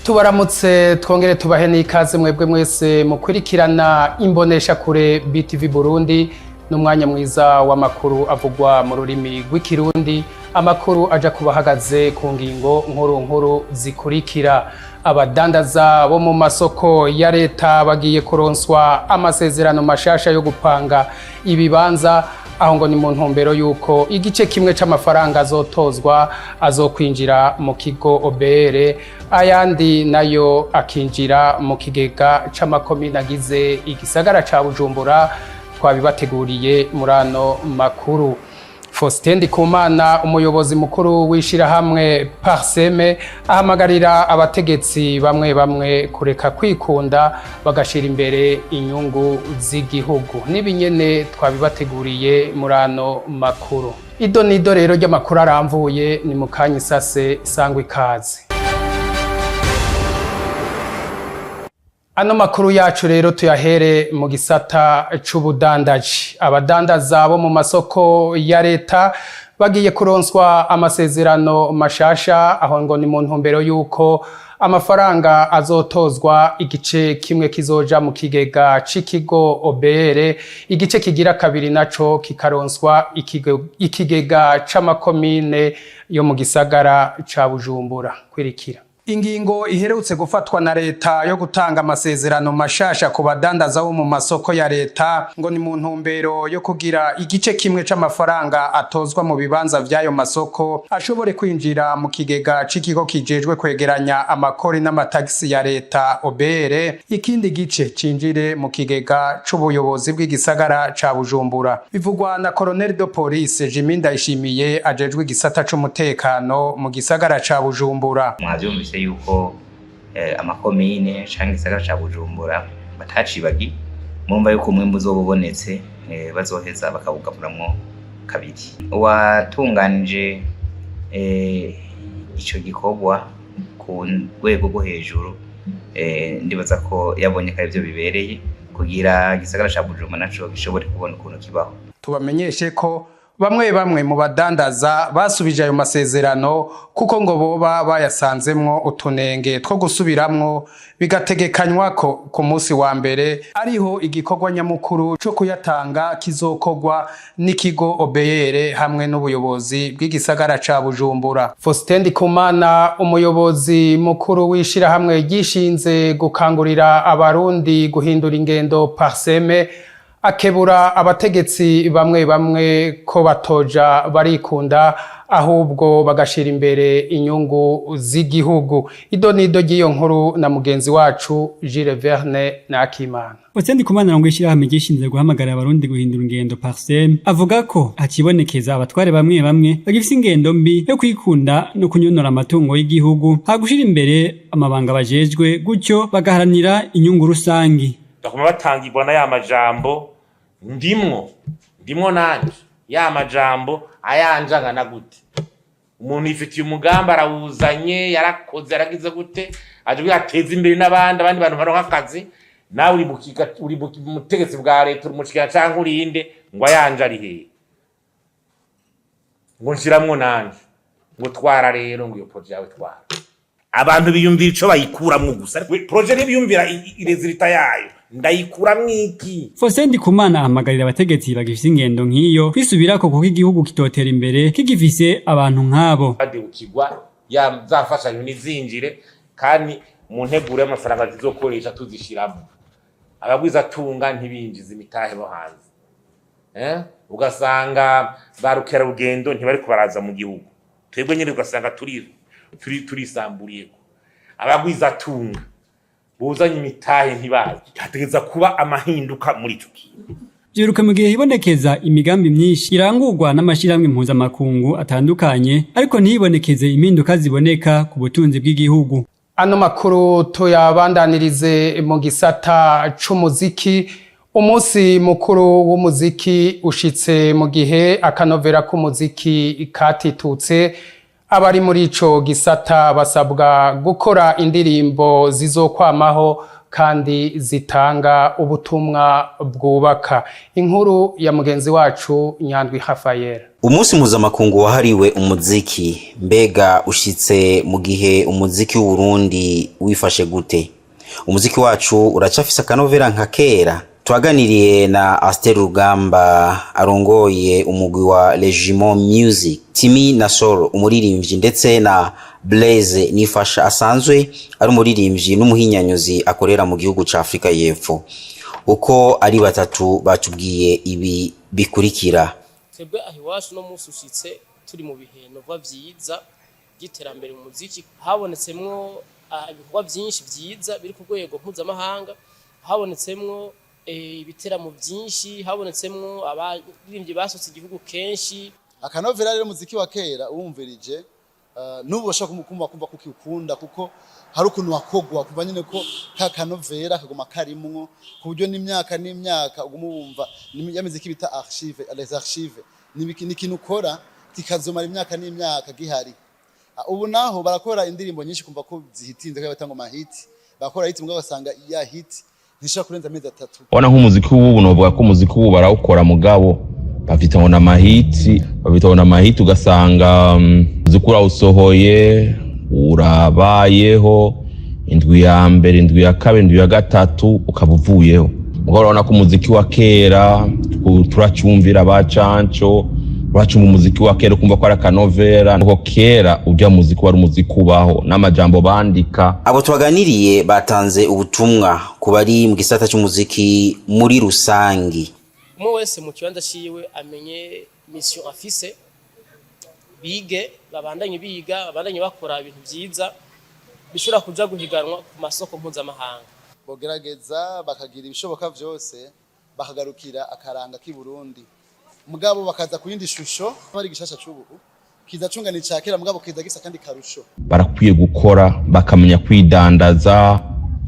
Tubaramutse, twongere tubahe n'ikaze mwebwe mwese mukurikirana imbonesha kure BTV Burundi. N'umwanya mwiza w'amakuru avugwa mu rurimi rw'Ikirundi, amakuru aja kubahagaze ku ngingo nkuru nkuru zikurikira: abadandaza bo mu masoko ya leta bagiye kuronswa amasezerano mashasha yo gupanga ibibanza. Aho ngo ni mu ntumbero y'uko igice kimwe c'amafaranga azotozwa azokwinjira mu kigo OBR, ayandi nayo akinjira mu kigega c'amakomine agize igisagara ca Bujumbura. Twabibateguriye muri ano makuru. Faustin Ndikumana, umuyobozi mukuru w'ishirahamwe PARCEM, ahamagarira abategetsi bamwe bamwe kureka kwikunda, bagashira imbere inyungu z'igihugu. N'ibinyene twabibateguriye muri ano makuru. Ido nido rero ry'amakuru aramvuye ni mu kanya isase. Sangwa ikaze. Ano makuru yacu rero tuyahere mu gisata c'ubudandaji. Abadandaza bo mu masoko ya leta bagiye kuronswa amasezerano mashasha. Aho ngo ni mu ntumbero y'uko amafaranga azotozwa, igice kimwe kizoja mu kigega c'ikigo OBR, igice kigira kabiri naco kikaronswa ikigega c'amakomine yo mu gisagara ca Bujumbura. Kwirikira ingingo iherutse gufatwa na leta yo gutanga amasezerano mashasha ku badandaza bo mu masoko ya leta, ngo ni mu ntumbero yo kugira igice kimwe c'amafaranga atozwa mu bibanza vy'ayo masoko ashobore kwinjira mu kigega c'ikigo kijejwe kwegeranya amakori n'amatagisi ya leta, OBR, ikindi gice cinjire mu kigega c'ubuyobozi bw'igisagara ca Bujumbura. Bivugwa na Colonel de Police Jimmy Ndayishimiye, ajejwe igisata c'umutekano mu gisagara ca Bujumbura. Mwavyumvise yuko amakomine canke igisagara ca Bujumbura batacibagi. Murumva yuko umwimbu uzoba ubonetse, bazoheza bakawugaburamwo kabiri. Uwatunganije ico gikorwa ku rwego rwo hejuru, ndibaza ko yabonye ko arivyo bibereye kugira igisagara ca Bujumbura naco gishobore kubona ukuntu kibaho. Tubamenyeshe ko bamwe bamwe mu badandaza basubije ayo masezerano, kuko ngo boba bayasanzemwo utunenge two gusubiramwo. Bigategekanywa ko ku munsi wa mbere ariho igikorwa nyamukuru co kuyatanga kizokorwa n'ikigo OBR hamwe n'ubuyobozi bw'igisagara ca Bujumbura. Faustin Ndikumana, umuyobozi mukuru w'ishirahamwe ryishinze gukangurira Abarundi guhindura ingendo, PARCEM, akebura abategetsi bamwe bamwe ko batoja barikunda, ahubwo bagashira imbere inyungu z'igihugu. Ido nido ry'iyo nkuru na mugenzi wacu Jules Verne Nakimana. Faustin Ndikumana ngo ishirahamwe ryishinze guhamagarira Abarundi guhindura ingendo, PARCEM, avuga ko hakibonekeza abatware bamwe bamwe bagifise ingendo mbi yo kwikunda no kunyonora amatungo y'igihugu, ha gushira imbere amabanga bajejwe, gutyo bagaharanira inyungu rusangi. Bakuma batangirwa na ya majambo: "Ndimwo, ndimwo nanje." Ya majambo ayanje angana gute? Umuntu yifitiye umugambi, arawuzanye, yarakoze, yaragize gute, aje kugira ateze imbere n'abandi, abandi bantu baronka akazi. Nawe uri mu butegetsi bwa leta, uri umushikira canke urinde, ngo ayanje ari hehe? Ngo nshiramwo nanje, ngo twara rero, ngo iyo projet yawe twara. Abantu biyumvira ico bayikuramwo gusa, ariko projet ntibiyumvira i résultat yayo: ndayikuramwo iki? Faustin Ndikumana ahamagarira abategetsi bagifise ingendo nk'iyo kwisubirako, kuko igihugu kitotera imbere kigifise abantu nk'abo. Badebukirwa ya za mfashanyo ntizinjire, kandi mu nteguro y'amafaranga zizokoresha tuzishiramo. Abagwizatunga ntibinjiza imitahe bo hanze, Ugasanga ba rukerarugendo ntibariko baraza mu gihugu, twebwe nyene ugasanga turi turisamburiyeko. Abagwizatunga buzanye imitahe ntibazi. Hategereza kuba amahinduka muri ico kintu. Vyiruka mu gihe hibonekeza imigambi myinshi irangurwa n'amashirahamwe mpuzamakungu atandukanye, ariko ntihibonekeze impinduka ziboneka ku butunzi bw'igihugu. Ano makuru tuyabandanirize mu gisata c'umuziki. Umunsi mukuru w'umuziki ushitse mu gihe akanovera k'umuziki katitutse. Abari muri ico gisata basabwa gukora indirimbo zizokwamaho. Kandi zitanga ubutumwa bwubaka. Inkuru ya mugenzi wacu Nyandwi Rafael. Umunsi mpuzamakungu wahariwe umuziki, mbega ushitse mu gihe umuziki w'Uburundi wifashe gute? Umuziki wacu uracafise akanovera nka kera? Twaganiriye na Aster Rugamba arongoye umugwi wa Regiment Music, Timi Nasoro umuririmbyi, ndetse na Blaise Nifasha asanzwe ari umuririmbyi n'umuhinyanyuzi akorera mu gihugu ca Afrika y'Epfo. Uko ari batatu batubwiye ibi bikurikira. Twebwe aho iwacu no munsi ushitse turi mu bihe nova vyiza by'iterambere mu muziki. Habonetsemwo ibikorwa byinshi vyiza biri ku rwego mpuzamahanga, habonetsemwo ibiteramo byinshi, habonetsemwo abaririmbyi basutse igihugu kenshi. Akanovera rero, umuziki wa kera uwumvirije n'ubu bashobora kumva kumva ko ukiwukunda, kuko hari ukuntu wakogwa kuva nyine ko ka kanovera kaguma karimwo, ku buryo n'imyaka n'imyaka uguma wumva ya miziki bita archive, les archives. Ni ikintu ukora kikazomara imyaka n'imyaka gihari. Ubu naho barakora indirimbo nyinshi, kumva ko zihitinze, ko bata ngo mahit, bakora hit mugabo basanga ya hit ntishobora kurenza amezi 3. Ubona nk'umuziki w'ubu, novuga ko umuziki w'ubu barawukora, mugabo bafite ngo n'amahiti, bafite ngo n'amahiti, ugasanga umuziki urawusohoye urabayeho indwi ya mbere, indwi ya kabiri, indwi ya gatatu, ukaba uvuyeho. Mugabo urabona ko umuziki wa kera turacyumvira ba Canco, uracumva umuziki wa kera ukumva ko ari akanovera, kuko kera urya muziki wari umuziki ubaho n'amajambo bandika. Abo twaganiriye batanze ubutumwa ku bari mu gisata cy'umuziki muri rusangi. Umwe wese mu kibanza ciwe amenye mission afise, bige, babandanye biga, babandanye bakora ibintu vyiza bishobora kuja guhiganwa ku masoko mpuzamahanga. Bogerageza bakagira ibishoboka vyose bakagarukira akaranga k'i Burundi, mugabo bakaza ku yindi shusho bari gishasha c'ubu kiza cungana ica kera, mugabo kiza gisa kandi karusho. Barakwiye gukora, bakamenya kwidandaza,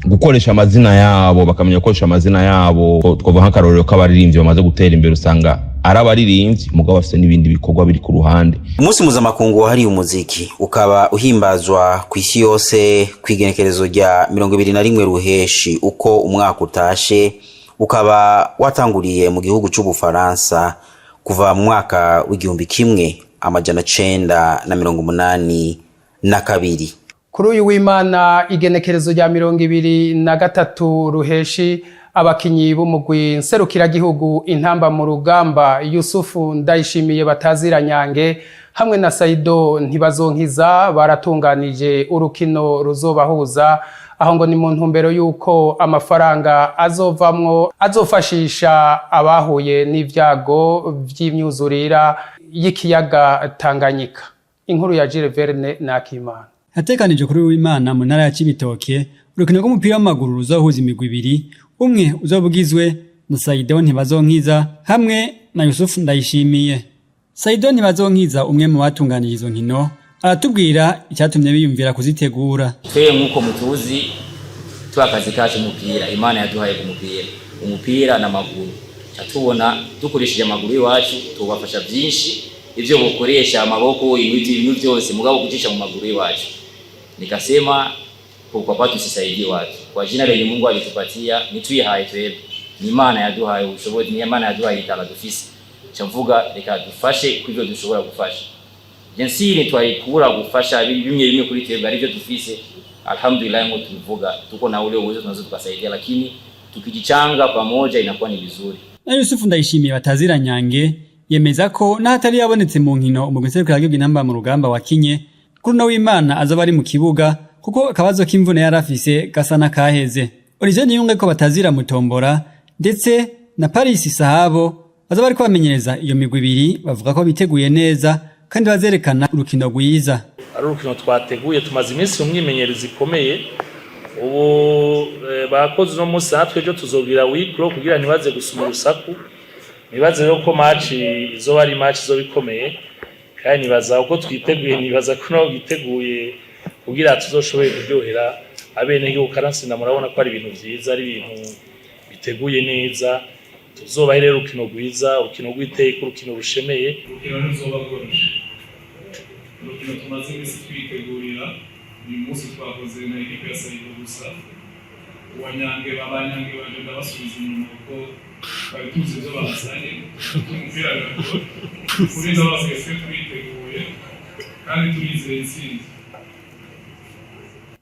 gukoresha amazina yabo, bakamenya gukoresha amazina yabo. Twavuga nk'akarorero k'abaririmbyi bamaze gutera imbere, usanga ari abaririmbyi mugabo bafite n'ibindi bikorwa biri ku ruhande. Umunsi mpuzamakungu wahariwe umuziki ukaba uhimbazwa ku isi yose ku igenekerezo rya 21 Ruheshi uko umwaka utashe, ukaba watanguriye mu gihugu c'Ubufaransa kuva mu mwaka w'1982. Kuri uyu w'Imana, igenekerezo rya 23 Ruheshi, abakinyi b'umugwi nserukiragihugu Intamba mu Rugamba, Yusufu Ndayishimiye batazira Nyange hamwe na Saido Ntibazonkiza, baratunganije urukino ruzobahuza, aho ngo ni mu ntumbero y'uko amafaranga azovamwo azofashisha abahuye n'ivyago vy'imyuzurira y'ikiyaga Tanganyika. Inkuru ya Jules Verne Nakimana. Hatekanije kuri w'Imana mu ntara ya Cibitoke urukino rw'umupira w'amaguru ruzohuza imigwi ibiri, umwe uzoba ugizwe na Saido Ntibazonkiza hamwe na Yusufu Ndayishimiye. Saido Ntibazonkiza, umwe mu batunganije izo nkino, aratubwira icyatumye biyumvira kuzitegura. Twe nk'uko mutuzi, tuba akazi kacu umupira. Imana yaduhaye umupira, umupira n'amaguru. Tubona dukoresheje amaguru y'iwacu tubafasha byinshi, ivyo bukoresha amaboko, ibintu byose, mugabo kucisha mu maguru y'iwacu. Nikasema kwa kwa tusisaidie watu kwa jina lenye Mungu alitupatia, nituihaye twebwe, ni Imana yaduhaye ubushobozi, ni Imana yaduhaye itara dufise. Mvuga reka dufashe kwivyo dushobora gufasha. Jensiri twayikura gufasha bimwe bimwe kuri twebwe arivyo dufise. Alhamdulillah, ngo tubivuga tuko na ule uwezo, tunaweza tukasaidia, lakini tukijichanga pamoja inakuwa ni vizuri. Na Yusufu Ndayishimiye batazira Nyange yemeza ko n'ahatari yabonetse mu nkino umugwi nserukiragihugu Intamba mu Rugamba wakinye, kuri uno w'Imana azoba ari mu kibuga, kuko akabazo k'imvune yari afise gasa n'akaheze. Olivier Niyunge ko batazira Mutombora ndetse na Paris Sahabo baza bariko bamenyereza iyo migwi ibiri, bavuga ko biteguye neza kandi bazerekana urukino rwiza. Ari urukino twateguye, tumaze iminsi mu myimenyerezo ikomeye. Ubu bakoze uno munsi, natwe ejo tuzogira wikro kugira ntibaze gusuma urusaku. Nibaze rero ko match izoba ari match izoba ikomeye, kandi nibaza uko twiteguye, nibaza ko nabo biteguye kugira tuzoshobore kuryohera abenegihugu. Karansinda murabona ko ari ibintu vyiza, ari ibintu biteguye neza. Tuzobahe rero urukino rwiza, urukino rw'iteka, urukino rushemeye. Urukino ntiruzoba rworoshe, urukino tumaze iminsi twitegurira. Uyu munsi twakoze na ekipe ya Saido gusa. Uwanyange abanyange baje, ndabasubiza inyuma kuko twari tuzi ibyo bazanye. Umupira biragoye kuri, ndababwiye twe turiteguye kandi turizeye intsinzi.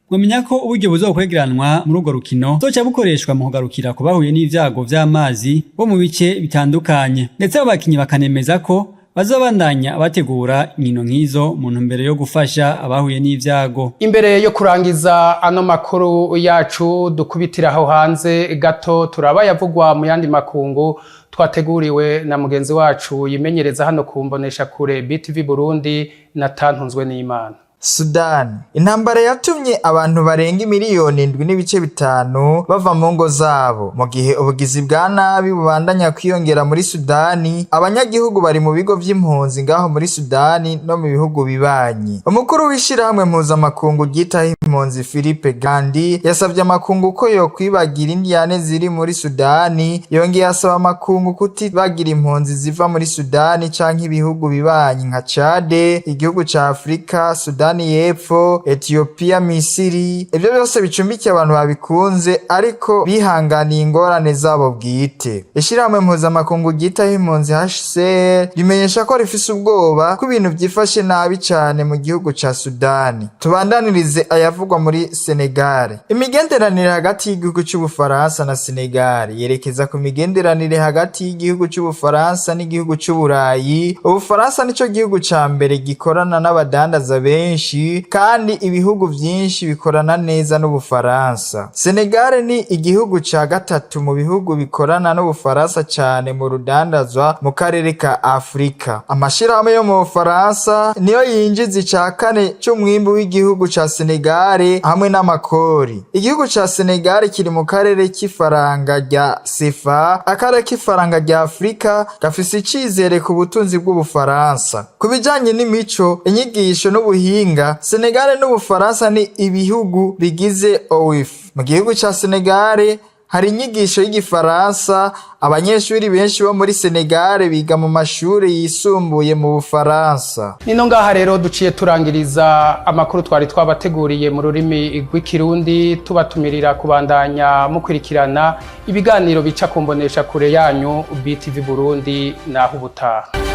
Mwamenya ko uburyo buzokwegeranwa muri urwo rukino buzoca bukoreshwa mu kugarukira ku bahuye n'ivyago vy'amazi bo mu bice bitandukanye, ndetse abo bakinyi bakanemeza ko bazobandanya bategura inkino nk'izo mu ntumbero yo gufasha abahuye n'ivyago. Imbere yo kurangiza ano makuru yacu, dukubitira aho hanze gato, turaba yavugwa mu yandi makungu twateguriwe na mugenzi wacu yimenyereza hano ku mbonesha kure BTV Burundi na Tantunzwe n'Imana. Sudani: intambara yatumye abantu barenga 7.5 miliyoni bava mu ngo zabo. Mu gihe ubugizi bwa nabi bubandanya kwiyongera muri Sudani, abanyagihugu bari mu bigo vy'impunzi ngaho muri Sudani no mu bihugu bibanyi. Umukuru w'ishirahamwe mpuzamakungu ryitaho impunzi, Philippe Grandi, yasavye amakungu ko yokwibagira indiyane ziri muri Sudani. Yongeye asaba amakungu kutibagira impunzi ziva muri Sudani canke ibihugu bibanyi nka Chade, igihugu ca Afrika, Sudani y'Epfo, Ethiopia, Misiri, ivyo byose bicumbikiye abantu babikunze ariko bihanganiye ingorane zabo bwite. Ishirahamwe mpuzamakungu ryitaho impunzi HCR rimenyesha ko rifise ubwoba ko ibintu vyifashe nabi cane mu gihugu ca Sudani. Tubandanirize ayavugwa muri Senegal. Imigenderanire hagati y'igihugu c'Ubufaransa na Senegal yerekeza ku migenderanire hagati y'igihugu c'Ubufaransa n'igihugu c'Uburayi. Ubufaransa nico gihugu ca mbere gikorana n'abadandaza benshi, kandi ibihugu vyinshi bikorana neza n'Ubufaransa. Senegal ni igihugu ca gatatu mu bihugu bikorana n'Ubufaransa cane mu rudandazwa mu karere ka Afrika. Amashirahamwe yo mu Bufaransa niyo yinjiza ica kane c'umwimbu w'igihugu ca Senegal hamwe n'amakori. Igihugu ca Senegal kiri mu karere k'ifaranga rya CFA, akarere k'ifaranga rya Afrika gafise icizere ku butunzi bw'Ubufaransa. Ku bijanye n'imico, inyigisho n'ubuhinga, Senegal n'Ubufaransa ni ibihugu bigize OIF. Mu gihugu ca Senegal hari inyigisho y'igifaransa. Abanyeshuri benshi bo muri Senegal biga mu mashuri yisumbuye mu Bufaransa. Nino ngaha rero duciye turangiriza amakuru twari twabateguriye mu rurimi rw'ikirundi, tubatumirira kubandanya mukurikirana ibiganiro bica ku mbonesha kure yanyu BTV Burundi. Naho ubutaha.